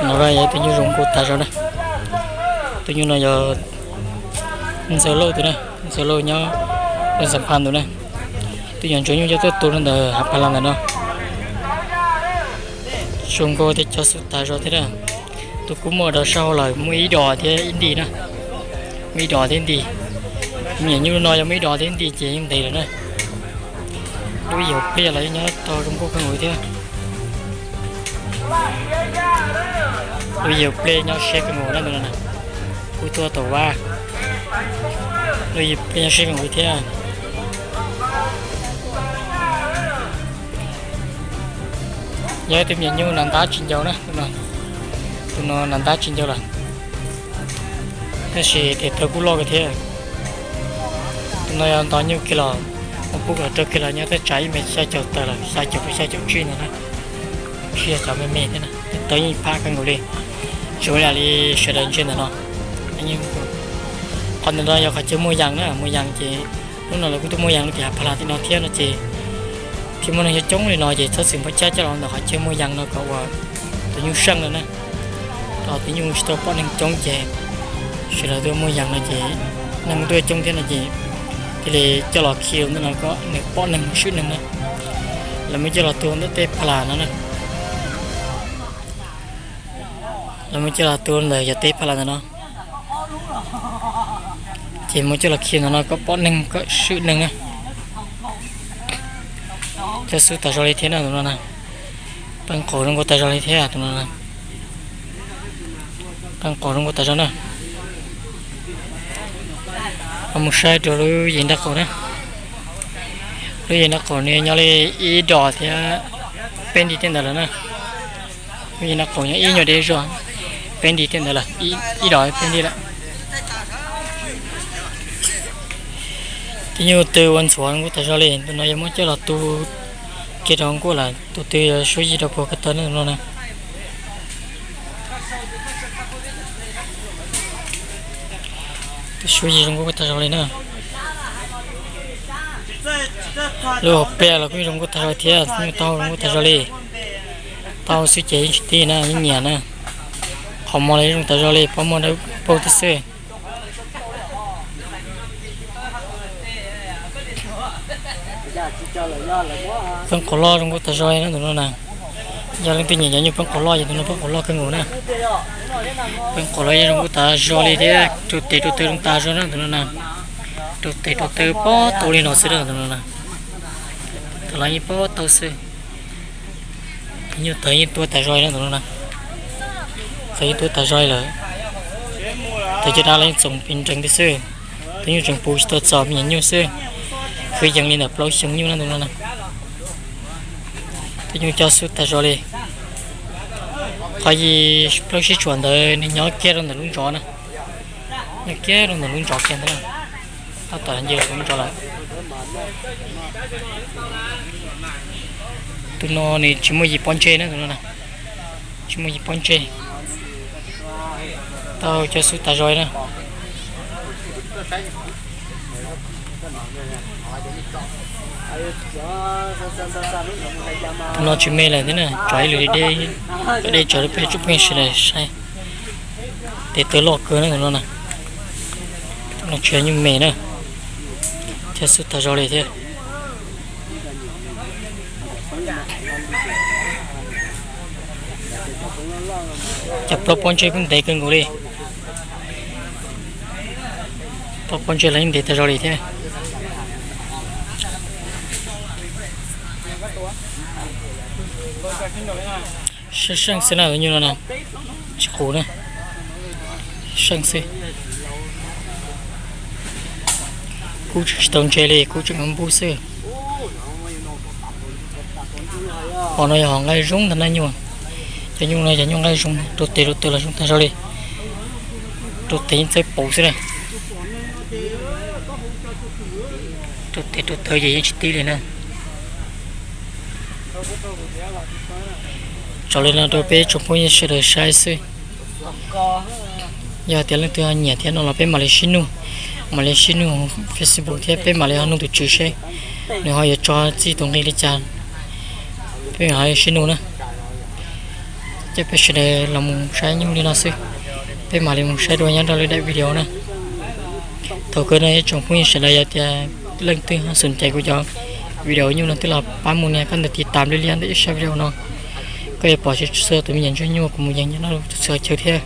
No yog tus nyuj zoo nkauj tag zog na. Tus nyuj no yog Ntxawg Lauj tus na, Ntxawg Lauj nyob Paj Xam Phaj tus na. Tus nyuam ntsuag nyuj coj tuaj tu rau ntawm hav Pha Las ntawm no. Zoo nkauj thiab cov xub tag zog thiab na. Tus kub muaj rau sab hauv lawm muaj ib dos thiab ib nti na. Muaj ib dos thiab ib nti. Me nyuam nyuj no yog muaj ib dos thiab ib nti ces yeej ntev lawm na. Lub yim pliaj los yeej nyob tau zoo nkauj kawg nkaus thiab. Lub yim pliaj nyob siab kawg nkaus na tus no. Kub tuaj tom vaj. Lub yim pliaj nyob siab kawg nkaus thiab. Yog ib tug me nyuam nyuj nas ntab tsis ncau na, tus no nas ntab tsis ncau lawm. Tab sis tes taw kuj loj kawg thiab. Tus no yog nto nyuj kiag los, ua pub kom raug kiag los nyob thaj tsam ib mev xya caum tawm lawm, xya caum rau xya caum tsib no na. Tsis yog cov me me thiab na, tes taw yeej pham kawg nkaus li. Tsis ua li sawv daws ntsia ntawm no. Qhov ntawm no yog qhov chaw muag yas na, muag yas ces hnub no lawv kuj tuaj muag yas rau tim hav Pha Las tim no thiab no ces thiaj muaj neeg coob coob li no ces txhob txwm npau caj coj los ntawm qhov chaw muag yas no kom ua tus nyuj seej no na. Tus nyuj tsis tau poj neeg coob ces sawv daws tuaj muag yas no ces neeg tuaj coob thiab no ces thiaj li coj los khi ntawm no kom nws poj neeg swm neeg na. Lawv muab coj los tu ntawm tej Pha Las no na. Lawv muab coj los tu ntawm yog teb Pha Las ntawm no, ces muab coj los khi ntawm no kom poj neeg kom swm neeg na. Cov xub tag zog li thiab na tus no na. Peeb qaum zoo nkauj tag zog li thiab tus no. Peeb qaum zoo nkauj tag zog na. Ho mus saib rau lub yim nraub qaum na. Lub yim nraub qaum nws nyob li ib dos thiab peb nti tej ntawd lawm na. Lub yim nraub qaum nyob ib nyuag deb zog, peb nti tej ntawd lawm, ib dos peb nti lawm. Tus nyuj twg ua ntxhuav zoo nkauj tag zog li, tus no yuav muab coj los tu kiag rau nkuaj lawm, tus twg yuav suab yig rau puag ko taw na tus no na. Tus suab yig zoo nkauj tag zog li na. Lub hauv pliaj los kuj zoo nkauj tag zog thiab, nyuj taub hau zoo nkauj tag zog li. Taub hau xwb ces yeej tsis tib na, yeej nyiam na. Qhov muag los yeej zoo tag zog li, pob muag dawb paug tib xwb. Peeb qaum loj zoo nkauj tag zog li na tus no na. Yog leej twg nyiam cov nyuj peeb qaum loj ces tus no peeb qaum loj kawg nkaus na. Peeb qaum loj yeej zoo nkauj tag zog li thiab, rau tes rau taw zoo tag zog na tus no na. Rau tes rau taw pob tau li no xwb na tus no na. Tawm los yeej pob tau xwb. Nyuj tawv yeej tuaj tag zog li na tus no na. Tawv yeej tuaj tag zog li lawm. Tawv caj dab los yeej txoom pes nrees thiab xwb. Tus nyuj tseem puv tsis tau txog me nyuam nyuj xwb. Kwv yees li ntawm plaub xyoo nyuj na tus no na. Tus nyuj coj xub tag zog li. Qhov yim plaub sib tsuam ntawd nws nyob kiag rau ntawm lub ntsov na. Nyob kiag rau ntawm lub ntsov kiag ntawd na. Tab tom nce lub ntsov lawm. Tus no nws tsis muaj yim pob ntseg na tus no na. Tsis muaj yim pob ntseg. Tau cov xub tag zog li na. Tus no tsis me lawm thiab na, tsov ib lwm deb, kom deb tsov lub peb tsoom phooj ywg sawv daws saib. Tes taw loj kawg na tus no na. Tus no tsis yog nyuj me na, thiab xub tag zog li thiab. Cov plaub pob ntseg kuj ntev kawg nkaus li. Plaub pob ntseg los yeej ntev tag zog li thiab. Seej seej xwb na tus nyuj no na, tsis qus na, seej xwb. Kub tseem tsis tau ntse li, kub tseem npub xwb. Hom no yog hom nqaij zoo ntag na nyuj. Cov nyuj no yog nyuj nqaij zoo, rau tes rau taw los zoo tag zog li. Rau tes yeej txawj pauv xwb na. Rau tes rau taw ces yeej tsis tib li na. Tso li no rau peb tsoom phooj ywg sawv daws saib xwb. Yog tias leej twg ho nyiam thiab no los peb mam li sib nug, mam li sib nug Facebook thiab peb mam li ho nug tus tswv seb nws ho yuav tso txij tus nqi li cas, peb mam li sib nug na. Ces peb sawv daws los mus saib nyuj li no xwb, peb mam li mus saib dua nyob rau lwm daim video na. Thaum kawg no ib tsoom phooj ywg sawv daws yog tias leej twg ho xom cai kuv cov video nyuj no twb los pab mus nias koj ntawm tiv tam li liab ntawm ib sab video no, koj yuav pom txhua tus me nyuam ntsuag nyuj kuv mus yees nyob no txhua chaw thiab.